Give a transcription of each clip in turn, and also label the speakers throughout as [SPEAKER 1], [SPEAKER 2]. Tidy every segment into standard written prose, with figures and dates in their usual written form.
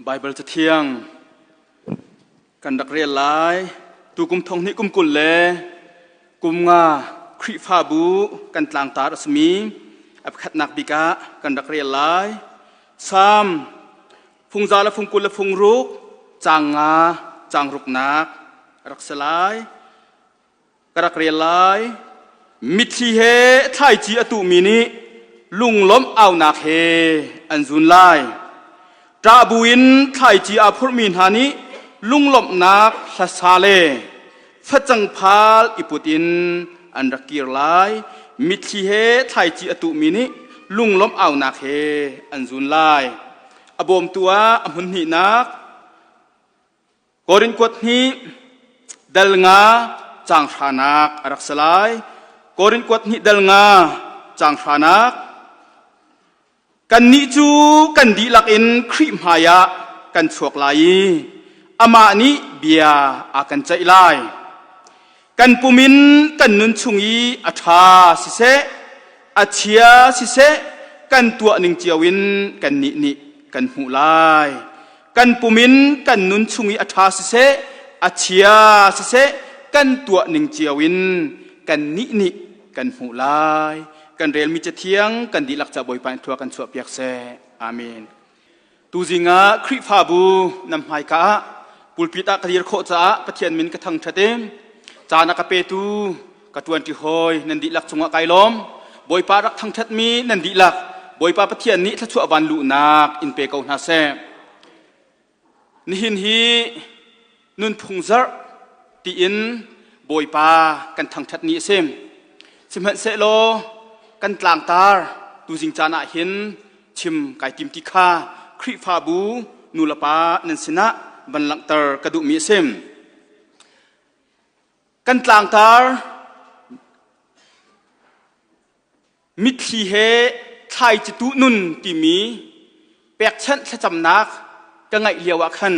[SPEAKER 1] Baibal Cathiang kan rak rel lai. Tukum thong hnih kum 20 le kum nga Khrihfabu kan tlangtar a simi a pakhatnak bik ah kan rak rel lai. Salm fungza le fung 20 le fung ruk caang nga caang ruknak a rak si lai. Ka rak rel lai. Mitthli he thlaici a tuhmi nih lunglawmh aunak he an zun lai. Ṭah buin thlaici aa phurhmi hna nih lunglawmhnak hlasa le facang phal i put in an rak kir lai. Mitthli he thlaici a tuhmi nih lunglawmh aunak he an zun lai. A bawmtu ah a hmun hnihnak Korin kuat hnih dal nga caang hranak a rak si lai. Korin kuat hnih dal nga caang hranak. Kannih cu kan dihlak in Khrih hmaiah kan chuak lai i amah nih bia a kan ceih lai. Kan pum in kan nun chung i a ṭha siseh, a chia siseh, kan tuah ning cio in kannih nih kan hmuh lai. Kan pum in kan nun chung i a ṭha siseh, a chia siseh, kan tuah ning cio in kannih nih kan hmuh lai. Kan relmi Cathiang kan dihlak ca Bawipa in thlua kan chuahpiak seh. Amen. Tuzing ah Khrihfabu nan hmaika ah pulpit ah ka dir khawh caah Pathian min ka thangṭhat i caan a ka petu ka ṭuanṭi hawi nan dihlak cungah kai lawm. Bawipa rak thangṭhatmi nan dihlak Bawipa Pathian nih thluachuah van luhnak in pe ko hna seh. Nihin hi nunphung zarh tiin Bawipa kan thangṭhat ni a si. Sihmanhsehlaw kan tlangtar tuzing caan ah hin chim kai tim ti kha Khrihfabu nulepa nan sinah van langhter ka duhmi a si. Kan tlangtar Mitthli he thlaici tuh nun timi pekchanh thlacamnak ka ngaih lio ah khan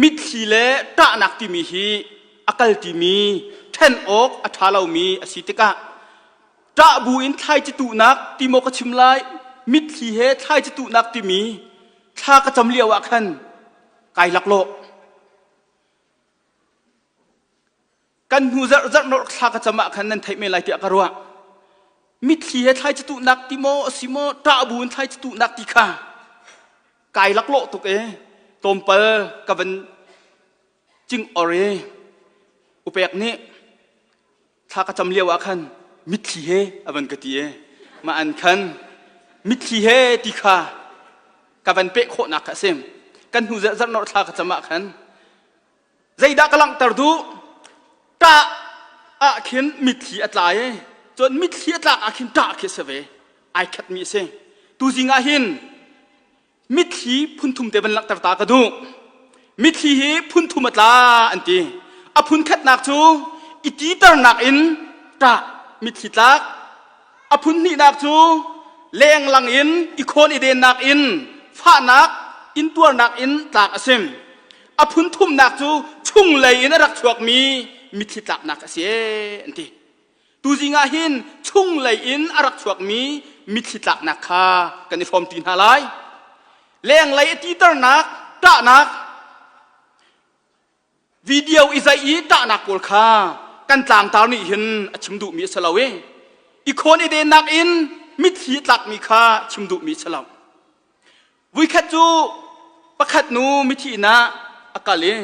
[SPEAKER 1] mitthli le ṭahnak timi hi a kal timi ṭhen awk a ṭha lomi a si tikah ṭah bu in thlaici tuhnak ti maw ka chim lai mitthli he thlaici tuhnak timi thla ka cam lio ah khan kai laklawh. Kan hnu zarh zarh norh thla ka cam ah khan nan theih men lai tiah ka ruah. Mitthli he thlaici tuhnak ti maw a si maw ṭah bu in thlaici tuhnak ti kha kai laklawh tuk e tlawmpal ka van cing or i upek nih thla ka cam lio ah khan mitthli he a van ka ti e mah an khan mitthli he ti kha ka van peh khawhnak kha a si. Kan hnu zarh zarh norh thla ka cam ah khan Zeidah ka langhter duh? Ṭah ah khin mitthli a tla i cun mitthli a tlak ah khin ṭah khi a si ve. Ai khatmi a si. Tuzing ah hin mitthli phunthum te van langhter ta ka duh. Mitthli hi phunthum a tla an ti. A phun khatnak cu i titernak in ṭah mitthli tlak. A phun hnihnak cu lenglang in i khawn i dennak in fahnak intuarnak in tlak a si. A phun thumnak cu chunglei in a rak chuakmi mitthli tlaknak a si an ti. Tuzing ah hin chunglei in a rak chuakmi mitthli tlaknak kha kan i hrawmṭi hna lai. Lenglei a titernak, ṭahnak, video i zaih i ṭahnak pawl kha kan tlangtar nih hin a chim duhmi a si lo i i khawn i dennak in mitthli tlakmi kha chim duhmi a si lo. Vuikhat cu pakhat nu mithi inn ah a kal i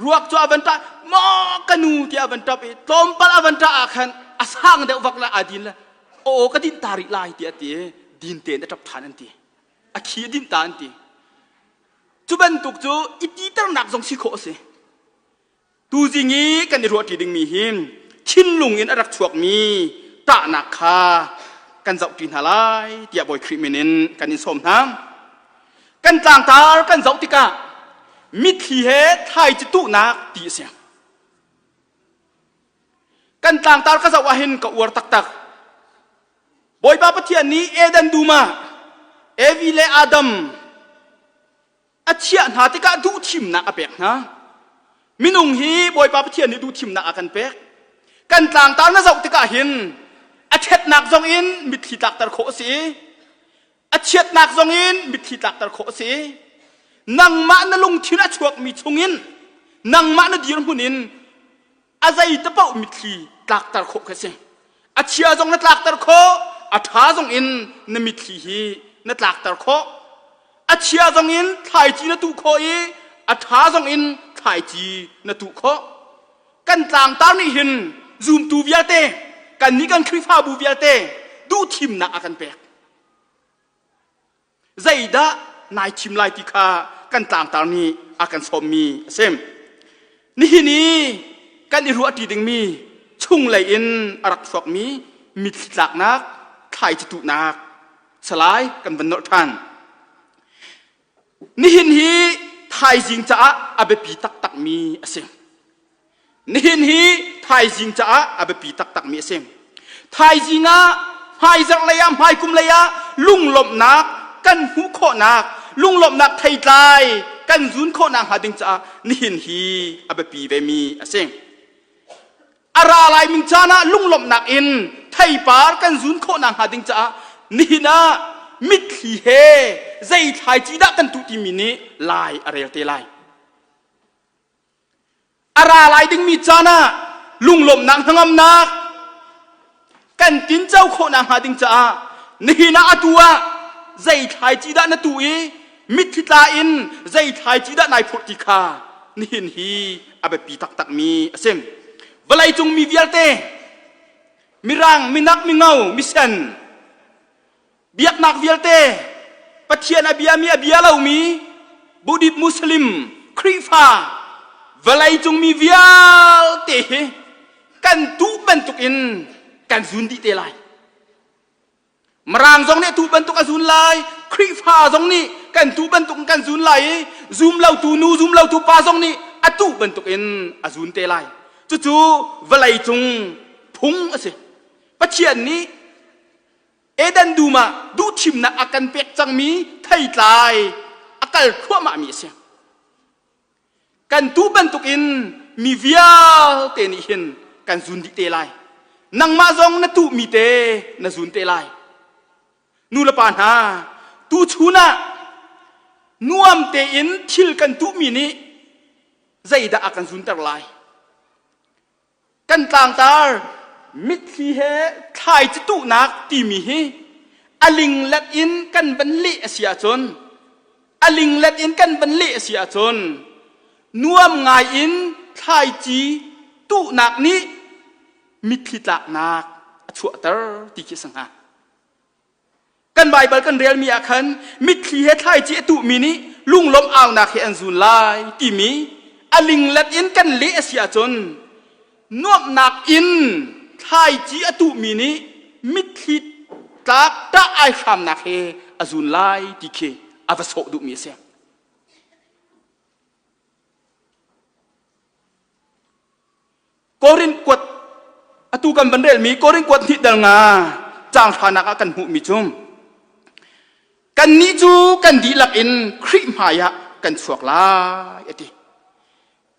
[SPEAKER 1] ruak cu a van ṭah maw ka nu tiah a van ṭap i tlawmpal a van ṭah ah khan a sang deuh vak le aa din le aw ka dinh ta rih lai tiah a ti i din tein a ṭap ṭhan an ti. A thi a dinh ta an ti. Cu bantuk cu i titernak zong si khawh a si. Tuzing i kan i ruahṭi dingmi hi thinlung in a rak chuakmi ṭahnak kha kan zohṭi hna lai tiah Bawi Khrih min in kan in sawm hna. Kan tlangtar kan zoh tikah mitthli he thlaici tuhnak ti a si. Kan tlangtar ka zoh ahhin ka uar taktak. Bawipa Pathian nih Eden dum ah Evi le Adam a chiah hna tikah duhthimnak a pek hna. Minung hi Bawipa Pathian nih duhthimnak a kan pek. Kan tlangtar na zoh tikah hin a ṭhatnak zong in mitthli tlakter khawh a si i. A chiatnak zongin mitthli tlakter khawh a si. Nangmah na lungthin a chuakmi chungin nangmah na dirhmun in a zei te paoh mitthli tlakter khawh khi a si. A chia zong na tlakter khawh, a ṭha zong in na mitthli hi na tlakter khawh. A chia zong in thlaici na tuh khawh i a ṭha zong in thlaici na tuh khawh. Kan tlangtar nih hin zumtu vialte, kannih kan Khrihfabu vialte duhthimnak a kan pek. Zeidah nai thim lai ti kha kan tlangtar nih a kan sawmmi a si. Nihin i kan i ruahṭi dingmi chunglei in a rak chuakmi mitthli tlaknak, thlaici tuhnak salai kan van nolh ṭhan. Nihin hi thaizing caah a biapi taktakmi a si. Nihin hi thaizing caah a biapi taktakmi a si. Thaizing ah hmaizarh lei ah hmaikum lei ah lunglawmhnak kan hmuh khawhnak lunglawmhnak theitlai kan zun khawhnak hnga ding caah nihin hi a biapi vemi a si. A ra lai ming caan ah lunglawmhnak in theipar kan zun khawhnak hnga ding caah nihin ah mitthli he zei thlaici dah kan tuh timi nih lai a rel te lai. A ra lai dingmi caan ah lunglawmhnak hnangamnak kan tinco khawhnak hnga ding caah nihin ah atu ah zei thlaici dah na tuh i mitthli tla in zei thlaici dah nai phurh ti kha nihin hi a biapi taktakmi a si. Vawleicung mi vialte mirang, minak, mingo, misen biaknak vialte Pathian a biami a bia lomi Buddhist Muslim Khrihfa vawleicung mi vialte hi kan tuh bantuk in kan zun dih te lai. Mirang zong nih tuh bantuk a zun lai, Khrihfa zong nih kan tuh bantuk in kan zun lai i zum lotu nu zum lotu pa zong nih a tuh bantuk in a zun te lai. Cucu vawleicung phung a si. Pathian nih Eden dum ah duhthimnak a kan pek cangmi theitlai a kal thluahmahmi a si. Kan tuh bantukin mi vialte nih hin kan zun dih te lai. Nangmah zong na tuhmi te na zun te lai. Nu le pa hna, tuchun ah nuam tein thil kan tuhmi nih zeidah a kan zunter lai? Kan tlangtar mitthli he thlaici tuhnak timi hi a linglet in kan van leh a si ahcun a linglet in kan van leh a si ahcun nuam ngai in thlaici tuhnak nih mitthli tlaknak a chuahter ti khi a si hnga. Kan Baibal kan relmi ah khan mitthli he thlaici a tuhmi nih lunglawmh aunak he an zun lai timi a linglet in kan leh a si ahcun nuamhnak in thlaici a tuhmi nih mitthli tlak ṭah ai hramnak he a zun lai ti khi a va sawh duhmi a si. Korin kuat atu kan van relmi Korin kuat hnih dal nga caang hranak ah kan hmuhmi cu kannih cu kan dihlak in Khrih hmai ah kan chuak lai a ti.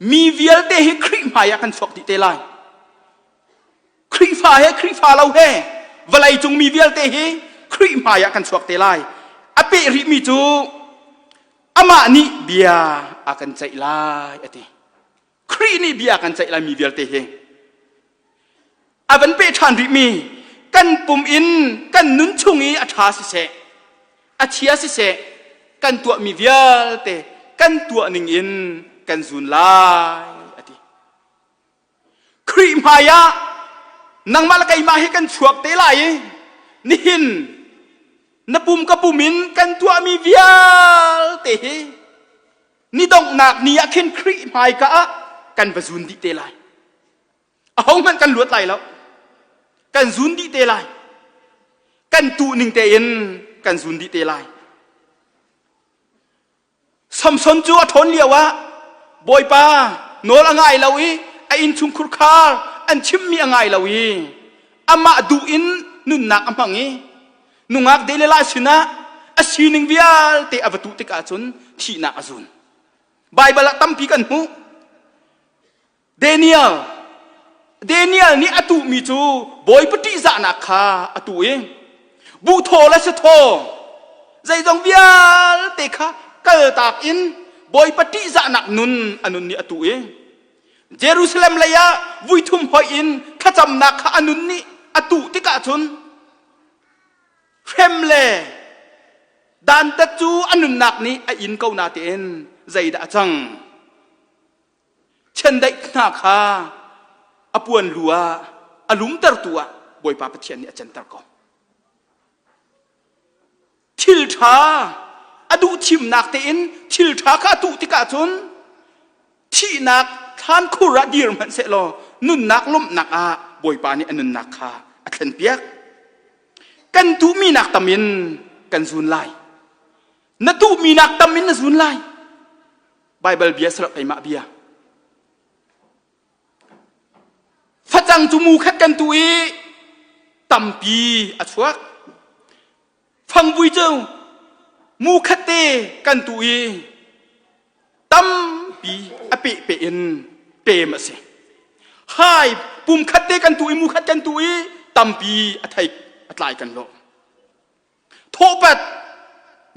[SPEAKER 1] Mi vialte hi Khrih hmai ah kan chuak dih te lai. Khrihfa he Khrihfa lo he vawlei cung mi vialte hi Khrih hmai ah kan chuak te lai. A peh rihmi cu amah nih bia a kan ceih lai a ti. Khrih nih bia kan ceih laimi vialte hi a van peh ṭhan rihmi kan pum in kan nun chung i a ṭha siseh a chia siseh kan tuahmi vialte kan tuah ning in kan zun lai a ti Khrih hmai ah nangmah le keimah hi kan chuak te lai i nihin na pum ka pum in kan tuahmi vialte hi Ni donghnak ni ah khin Khrih hmaika ah kan va zun dih te lai. Ahohmanh kan luat lai lo. Kan zun dih te lai. Kan tuh ning tein kan zun dih te lai. Samson cu a ṭhawn lio ah Bawipa nawl a ngai lo i a innchung khurkhar an chimmi a ngai lo i amah duh in nunnak a hmang i Nungak Delilah sinah a sining vialte a va tuh tikah cun thihnak a zun. Baibal ah tampi kan hmuh. Daniel Daniel nih a tuhmi cu Bawipa ṭihzahnak kha a tuh i buhthaw le sathaw. Zeizong vialte kha kaltak in Bawipa ṭihzahnak nun a nun nih a tuh i Jerusalem lei ah vuithum hoih in thlacamnak kha a nun nih a tuh tikah cun hrem le dantat cu a nunnak nih a in ko natein zeidah a cang? Chiandeih hna kha a puan lu ah a lumtertu ah Bawipa Pathian nih a canter ko. Thil ṭha a duh thimnak tein thil ṭha kha a tuh tikah cun thihnak thlankhur ah dir hmanh sehlaw nunnak lawmhnak ah Bawipa nih a nunnak kha a thlenpiak. Kan duhmi nak tam in kan zun lai. Na duhmi nak tam in na zun lai. Baibal bia sarak keimah bia. Facang cu mu khat kan tu i tampi a chuak. Fangvui cu mu khat te kan tu i tampi a pehpeh in pem a si. Hai pum khat te kan tu i mu khat kan tu i tampi a thei a tlai kan lawh. Thawhpat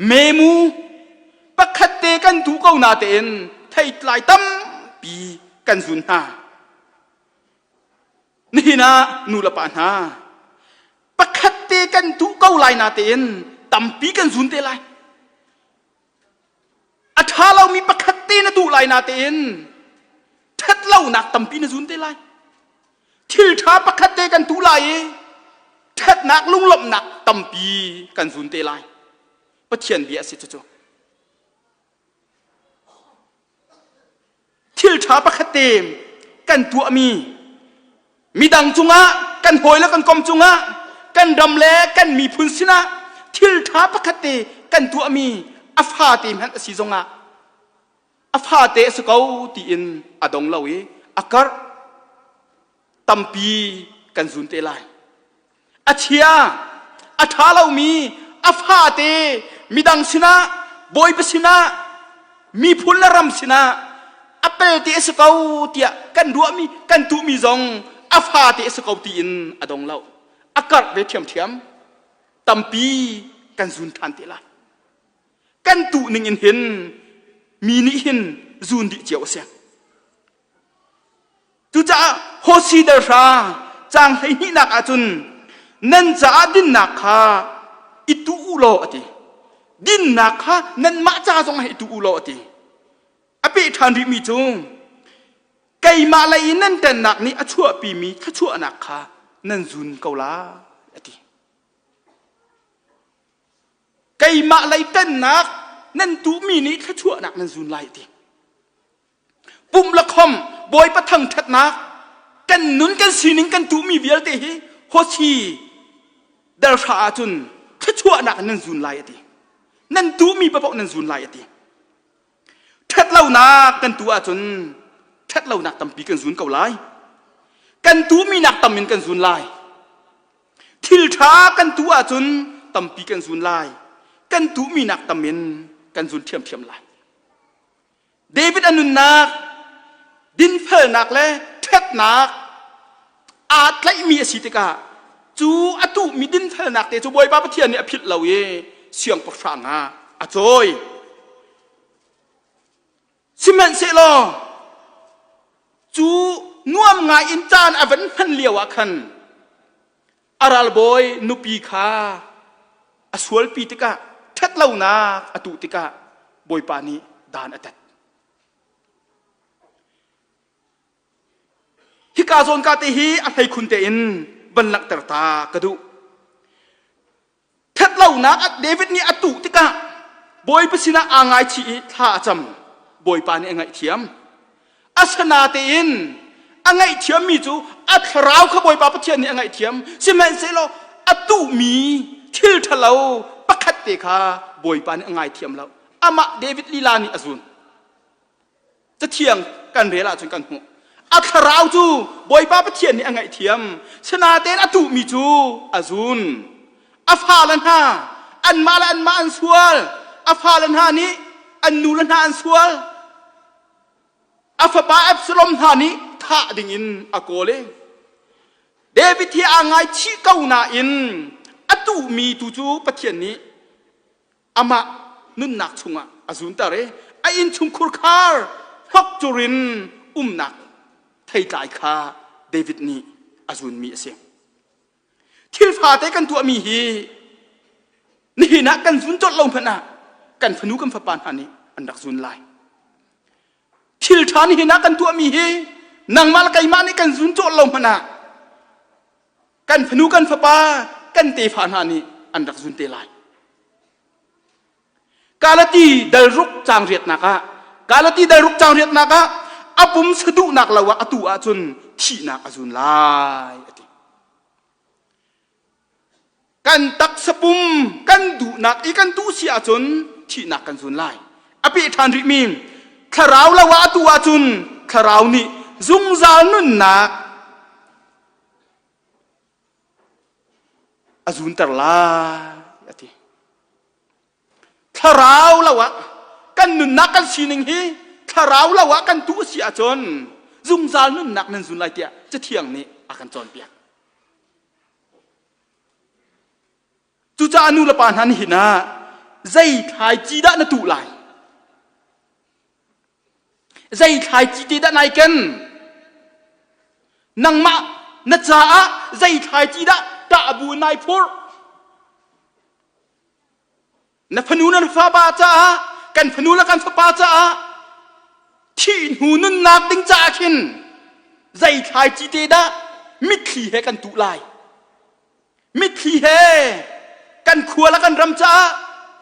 [SPEAKER 1] memu pakhat te kan duh ko natein theitlai tampi kan zun hna. Nihin ah nu le pa hna pakhat te kan duh ko lai natein tampi kan zun te lai. A ṭha lomi pakhat te na duh lai natein ṭhat lonak tampi na zun te lai. Thil ṭha pakhat te kan tuh lai i ṭhatnak lunglawmhnak tampi kan zun te lai. Pathian bia a si cucu. Thil ṭha pakhat te kan tuahmi midang cungah kan hawi le kan kom cungah kan ram le kan miphun sinah thil ṭha pakhat te kan tuahmi a fate hmanh a si zongah a fate a si ko tiin a dong lo i a karh tampi kan zun te lai. A chia, a ṭha lomi, a fate midang sinah, Bawipa sinah, miphun le ram sinah a pelte a si ko tiah kan ruahmi, kan tuhmi zong a fate a si ko tiin a dong lo. A karh ve ṭhiamṭhiam. Tampi kan zun ṭhan te lai. Kan tuh ning in hin mi nih hin zun dih cio a si. Cucaah Hosi dal hra caang hleihnihnak ahcun nan caah dinnak kha i tuh u law a ti. Dinnak kha nanmah ca zong ah i tuh u law a ti. A peh ṭhan rihmi cu keimah lei in nan ṭannak nih a chuahpimi thluachuahnak kha nan zun ko lai a ti. Keimah lei ṭannak nan tuhmi nih thluachuahnak nan zun lai a ti. Pumh le khom Bawipa thangṭhatnak kan nun kan sining kan tuhmi vialte hi hosi dalhra ahcun thluachuahnak nan zun lai a ti. Nan tuhmi paoh nan zun lai a ti. Ṭhatlonak kan tuh ahcun ṭhatlonak tampi kan zun ko lai. Kan tuhmi nak tam in kan zun lai. Thil ṭha kan tuh ahcun tampi kan zun lai. Kan tuhmi nak tam in kan zun ṭhiamṭhiam lai. David a nunnak dinfelnak le ṭhatnak aa tlaihmi a si tikah cu a tuhmi dinfelnak te cu Bawipa Pathian nih a philh lo i siangpahrang ah a cawi. Sihmanhsehlaw cu nuam ngai in caan a van hman lio ah khan a ralbawi nupi kha a sualpi tikah ṭhatlonak a tuh tikah Bawipa nih dan a tat. Hika zawnka te hi a hleikhun tein van langhter ta ka duh. Ṭhatlonak David nih a tuh tikah Bawipa sinah aa ngaichih i thla a cam. Bawipa nih a ngaihthiam. Asinatein a ngaihthiammi cu a thlarau kha Bawipa Pathian nih a ngaihthiam. Sihmanhsehlaw a tuhmi thil ṭhalo pakhat te kha Bawipa nih a ngaithiam lo. Amah David lila nih a zun. Cathiang kan rel ahcun kan hmuh. A thlarau cu Bawipa Pathian nih a ngaihthiam. Sinatein a tuhmi cu a zun. A fale hna anmah le anmah an sual. A fale hna nih an nu le hna an sual. A fapa Absalom hna nih thah dingin a kawl i David hi aa ngaichih ko nain a tuhmi tu cu Pathian nih. Amah nunnak chungah a zunter i a innchung khurkhar hnokcur in umnak theitlai kha David nih a zunmi a si. Thil fate kan tuahmi hi nihin ah kan zun colh lo hmanh ah kan fanu kan fapa hna nih an rak zun lai. Thil ṭha nihin ah kan tuahmi hi nangmah le keimah nih kan zun colh lo hmanh ah kan fanu kan fapa kan tefa hna nih an rak zun te lai. Galati dalruk caang riatnak ah Galati dalruk caang riatnak ah a pum saduhnak lo ah atu ahcun thihnak a zun lai a ti. Kan taksa pum kan duhnak i kan duh si ahcun thihnak kan zun lai. A peh ṭhan rihmi thlarau lo ah atu ahcun thlarau nih zungzal nunnak a zunter lai a ti. Thlarau lo ah kan nunnak kan sining hi thlarau lo ah kan tuh si ahcun zungzal nunnak nan zun lai tiah Cathiang nih a kan cawnpiak. Cucaah nu le pa hna nihin ah zei thlaici dah na tuh lai? Zei thlaici te dah nai ken? Nangmah na caah zei thlaici dah ṭah bu nai phurh? Na fanu na fapa caah kan fanu le kan fapa caah thih hnu nunnak ding caah khin zei thlaici te dah mitthli he kan tuh lai? Mitthli he kan khua le kan ram caah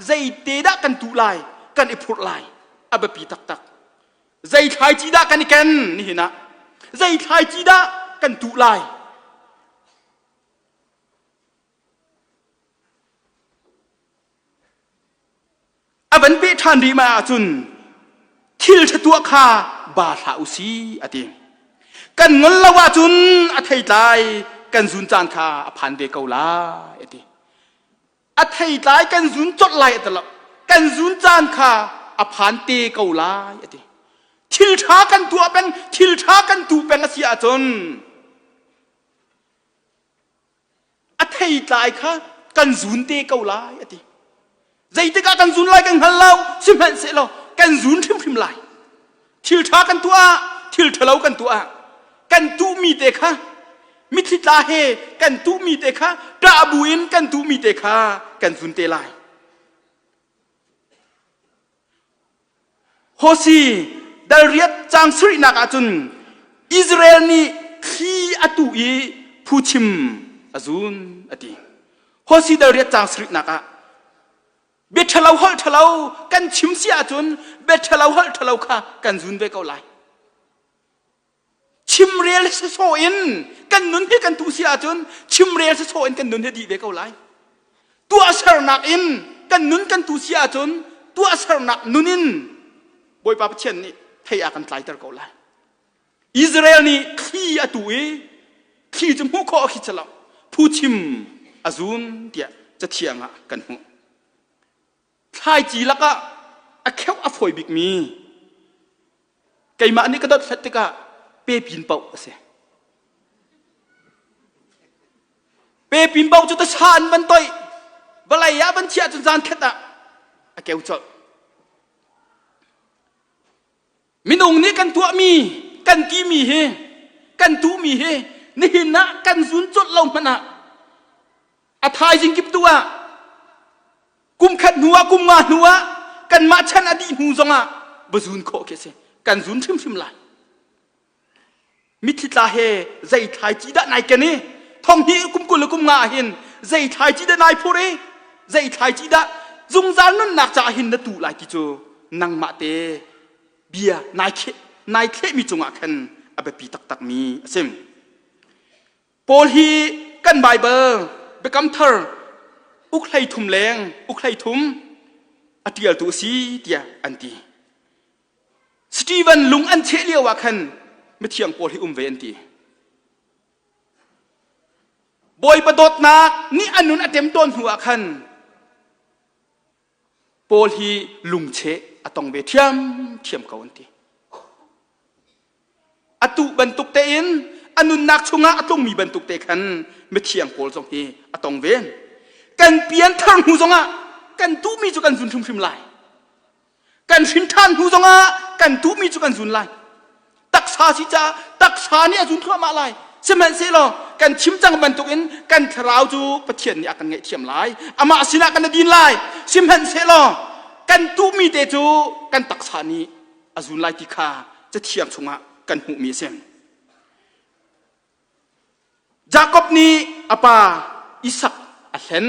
[SPEAKER 1] zeite dah kan tuh lai, kan i phurh lai? A biapi taktak. Zei thlaici dah kan i ken nihin ah? Zei thlaici dah kan tuh lai? A van peh ṭhan rih ma ahcun thil ṭha tuah kha ba hlah u si a ti. Kan ngol lo ahcun a theitlai kan zun caan kha a phan ve ko lai a ti. A theitlai kan zun colh lai a ti lo. Kan zun caan kha a phan te ko lai a ti. Thil ṭha kan tuah peng, thil ṭha kan tuh peng a si ahcun a theitlai kha kan zun te ko lai a ti zeitik ah kan zun lai kan hngal lo sihmanhsehlaw kan zun hrimhrim lai thil ṭha kan tuah thil ṭhalo kan tuah kan tuhmi te kha mitthli tla he kan tuhmi te kha ṭah bu in kan tuhmi te kha kan zun te lai Hosi dalriat caang sarihnak ahcun Israel nih thli a tuh i phuchim a zun a ti. Hosi dalriat caang sarihnak ah bia ṭhalo holh ṭhalo kan chim si ahcun bia ṭhalo holh ṭhalo kha kan zun ve ko lai. Chimrel sawsawh in kan nun hi kan tuh si ahcun chimrel sawsawh in kan nun hi dih ve ko lai. Tuahsernak in kan nun kan tuh si ahcun tuahsernak nun in Bawipa Pathian nih thei a kan tlaiter ko lai. Israel nih thli a tu i thli cu hmuh khawh a khi lo phuchim a zun tiah cathiang ah kan hmuh. Thlaici lakah a kheuh a fawi bikmi Keimah nih ka dothlat tikah pepin paoh a si. Pepin paoh cu tasa an van toih. Vawlei ah van chiah cun zan khat ah a keu colh. Minung nih kan tuahmi, kan timi hi, kan tuhmi hi nihin ah kan zun colh lo hmanh ah a thaizing kip tu ah kum khat hnu ah kum nga hnu ah kanmah chan a dih hnu zongah va zun khawh khi a si kan zun hrimhrim lai mitthli tla he zei thlaici dah nai ken i thong hnih kum 20 le kum nga ah hin zei thlaici dah nai phur i zei thlaici dah zungzal nunnak caah hin na tuh lai ti cu nangmah te bia nai thleh nai thlehmi cungah khan a biapi taktakmi a si Paul hi kan Baibal Biakam Thar uk 13 leng uk 13 a ṭialtu a si tiah an ti. Stephen lung an cheh lio ah khan mithiang Paul hi um ve an ti. Bawipa dawtnak nih a nun a ṭemṭawn hnu ah khan Paul hi lungcheh a tong ve ṭhiamṭhiam ko an ti. A tuh bantuk tein a nunnak chungah a tlungmi bantuk te khan mithiang Paul zong hi a tong ve. Kan pianthar hnu zongah. kan tuhmi cu kan zun hrimhrim lai. Kan hrin ṭhan hnu zongah kan tuhmi cu kan zun lai. Taksa si caah taksa nih a zun thluahmah lai. Sihmanhsehlaw kan chim cang bantukin kan thlarau cu Pathian nih a kan ngaihthiam lai. Amah sinah kan din lai. Sihmanhsehlaw kan tuhmi te cu kan taksa nih a zun lai ti kha Cathiang chungah kan hmuhmi a si. Jakob nih a pa Isak a hlen.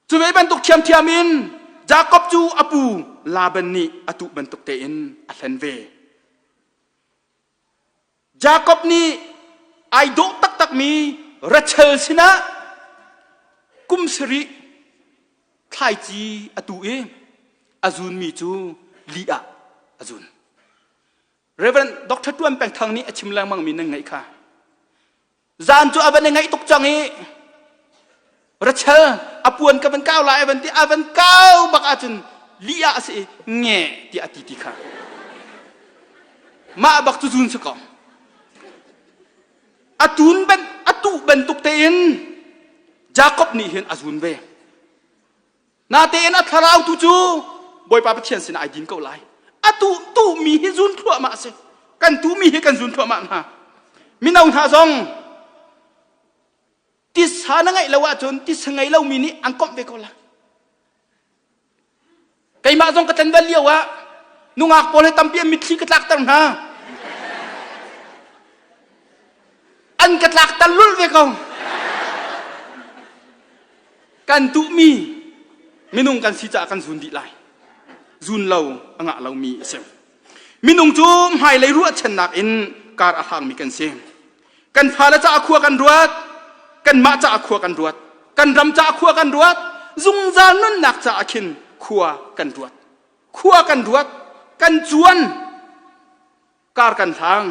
[SPEAKER 1] Cu ve bantuk ṭhiamṭhiam in Jakob cu a pu Laban nih a tuh bantuk tein a hlen ve. Jakob nih ai dawh taktakmi Rachel sinah kum sarih thlaici a tuh i a zunmi cu lih ah a zun. Reverend Dr. Tuan Peng Thang nih a chim lengmangmi nan ngaih kha. Zan cu a van i ngaih tuk cang i Rachel a puan ka van kau lai a van ti a van kau bak ahcun lih ah a si i nge tiah a ti ti kha. Mah bak cu zun si ko. A tun ban a tuh bantuk tein Jakob nih hin a zun ve. Natein a thlarau tu cu Bawipa Pathian sinah ai din ko lai. A tu tuhmi hi zun thluahmah a si. Kan tuhmi hi kan zun thluahmah hna. Mino hna zong tisa na ngeih lo ahcun tisa ngei lomi nih an komh ve ko lai. Keimah zong ka tlanval lio ah nungak pawl he tampi an mitthli ka tlakter hna. An ka tlakter lulh ve ko. Kan tuhmi minung kan si caah kan zun dih lai. Zun lo a ngah lomi a si. Minung cu hmailei ruahchannak in kar a hlangmi kan si. Kan fale caah khua kan ruat, kanmah caah khua kan ruat, kan ram caah khua kan ruat, zungzal nunnak caah khin khua kan ruat. Khua kan ruat, kan cuan, kar kan hlang.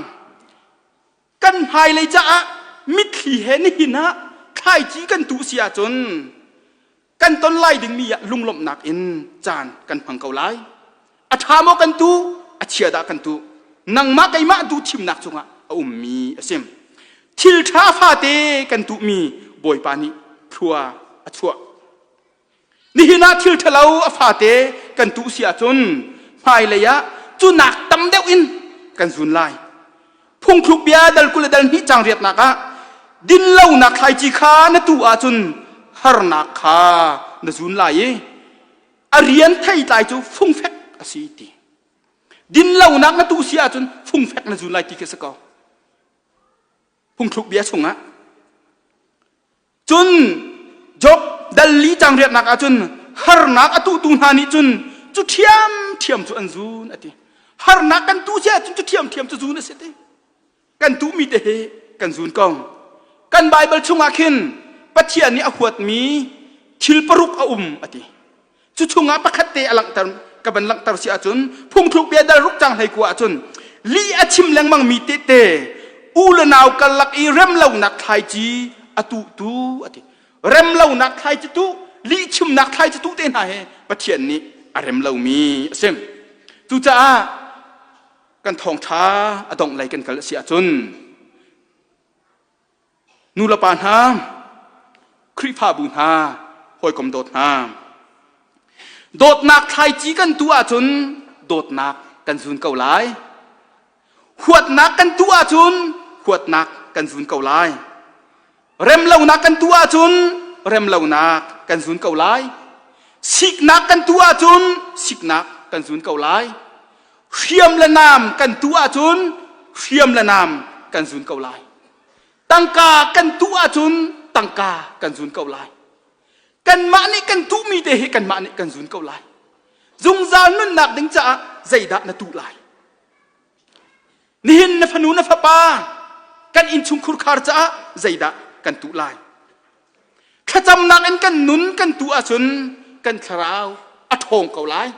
[SPEAKER 1] Kan hmailei caah mitthli he nihin ah thlaici kan tuh si ahcun kan ton lai dingmi ah lunglawmhnak in caan kan hmang ko lai. A ṭha maw kan tuh, a chia dah kan tuh. Nangmah keimah duh thimnak cungah a ummi a si. Thil ṭha fate kan tuhmi Bawipa nih thlua a chuah. Nihin ah thil ṭhalo a fate kan tuh si ahcun hmailei ah cu nak tam deuh in kan zun lai. Phungthluk bia dal 20 le dal hnih cang riatnak ah dinlonak thlaici kha na tuh ahcun harnak kha na zun lai i a rian theitlai cu fungfek a si ti. Dinlonak na tuh si ahcun fungfek na zun lai ti khi a si ko. Phungthluk bia chungah Cun Job dal li cang riatnak ahcun harnak a tuhtu hna nih cun cu ṭhiamṭhiam cu an zun a ti. Harnak kan tuh si ahcun cu ṭhiamṭhiam cu zun a si ti. Kan tuhmi te hi kan zun ko. Kan Baibal chungah khin Pathian nih a huatmi thil paruk a um a ti. Cu chungah pakhat te a langhter ka van langhter si ahcun phungthluk bia dal ruk cang hlei kua ahcun lih a chim lengmang mi tehte u le nau karlak i remlonak thlaici a tuhtu a ti. Remlonak thlaici tuh lih chimnak thlaici tuh te hna he Pathian nih a rem lomi a si. Cucaah kan thawngṭha a dongh lei kan kal a si ahcun Nu le pa hna, Khrihfabu hna, hawikom dawt hna. Dawtnak thlaici kan tuh ahcun dawtnak kan zun ko lai. Huatnak kan tuh ahcun huatnak kan zun ko lai. Remlonak kan tuh ahcun remlonak kan zun ko lai. Siknak kan tuh ahcun siknak kan zun ko lai. Hriam le nam kan tuh ahcun hriam le nam kan zun ko lai. Tangka kan tuh ahcun tangka kan zun ko lai. Kanmah nih kan tuhmi te hi kanmah nih kan zun ko lai. Zungzal nunnak ding caah zeidah na tuh lai? Nihin na fanu na fapa kan innchungkhur khar caah zeidah kan tuh lai? Thlacamnak in kan nun kan tuh ahcun kan thlarau a ṭhawng ko lai.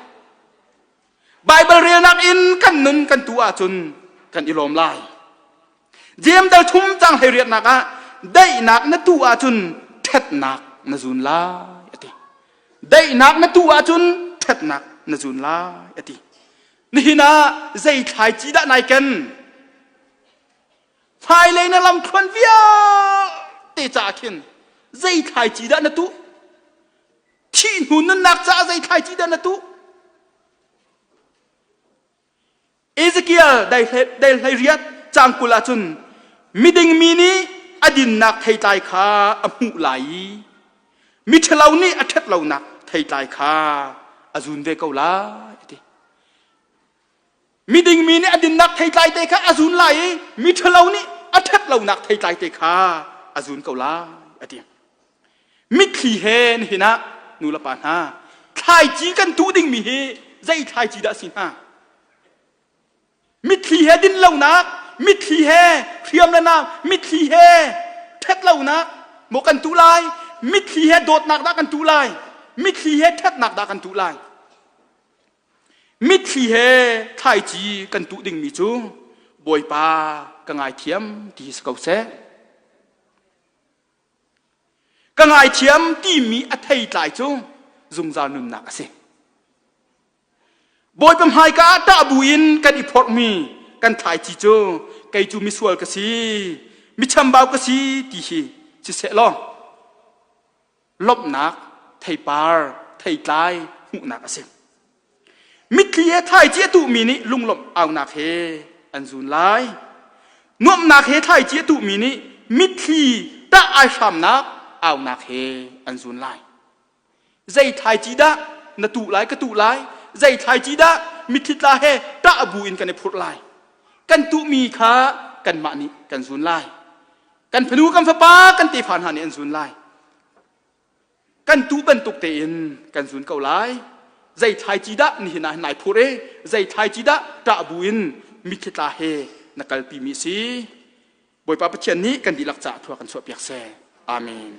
[SPEAKER 1] Baibal relnak in kan nun kan tuh ahcun kan i lawm lai. Jeim dal thum cang hlei riatnak ah daihnak na tuh ahcun ṭhatnak na zun lai a ti. Daihnak na tuh ahcun ṭhatnak na zun lai a ti. Nihin ah zei thlaici dah nai ken? Hmailei na lamthluan vialte caah khin zei thlaici dah na tuh? Thih hnu nunnak caah zei thlaici dah na tuh? Ezekiel dai 18 caang 20 ahcun miding mi nih a dinnak theitlai kha a hmuh lai i miṭhalo nih a ṭhatlonak theitlai kha a zun ve ko lai a ti. Miding mi nih a dinnak theitlai te kha a zun lai i miṭhalo nih a ṭhatlonak theitlai te kha a zun ko lai a ti. Mitthli he nihin ah nu le pa hna thlaici kan tuh dingmi hi zei thlaici dah a si hnga? Mitthli he dinlonak, mitthli he hriam le nam, mitthli he ṭhatlonak maw kan tuh lai? Mitthli he dawtnak dah kan tuh lai? Mitthli he ṭhatnak dah kan tuh lai? Mitthli he thlaici kan tuh dingmi cu Bawipa ka ngaithiam ti hi si ko seh. Ka ngaithiam timi a theitlai cu zungzal nunnak a si. Bawipa hmaika ah ṭah buin kan i phorhmi kan thlaici cu kei cu misual ka si, michambau ka si ti hi siseh law lawmhnak theipar theitlai hmuhnak a si. Mitthli he thlaici a tuhmi nih lunglawmh aunak he an zun lai. Nuamhnak he thlaici a tuhmi nih mitthli tah ai hramnak aunak he an zun lai. Zei thlaici dah na tuh lai ka tuh lai? Zei thlaici dah mitthli tla he ṭah bu in kan i phurh lai? Kan tuhmi kha kanmah nih kan zun lai. Kan fanu kan fapa kan tefa hna nih an zun lai. Kan tuh bantuk tein kan zun ko lai. Zei thlaici dah nihin ah nai phur i zei thlaici dah ṭah bu in mitthli tla he na kalpi mi si. Bawipa Pathian nih kan dihlak caah thua kan chuahpiak seh. Amen.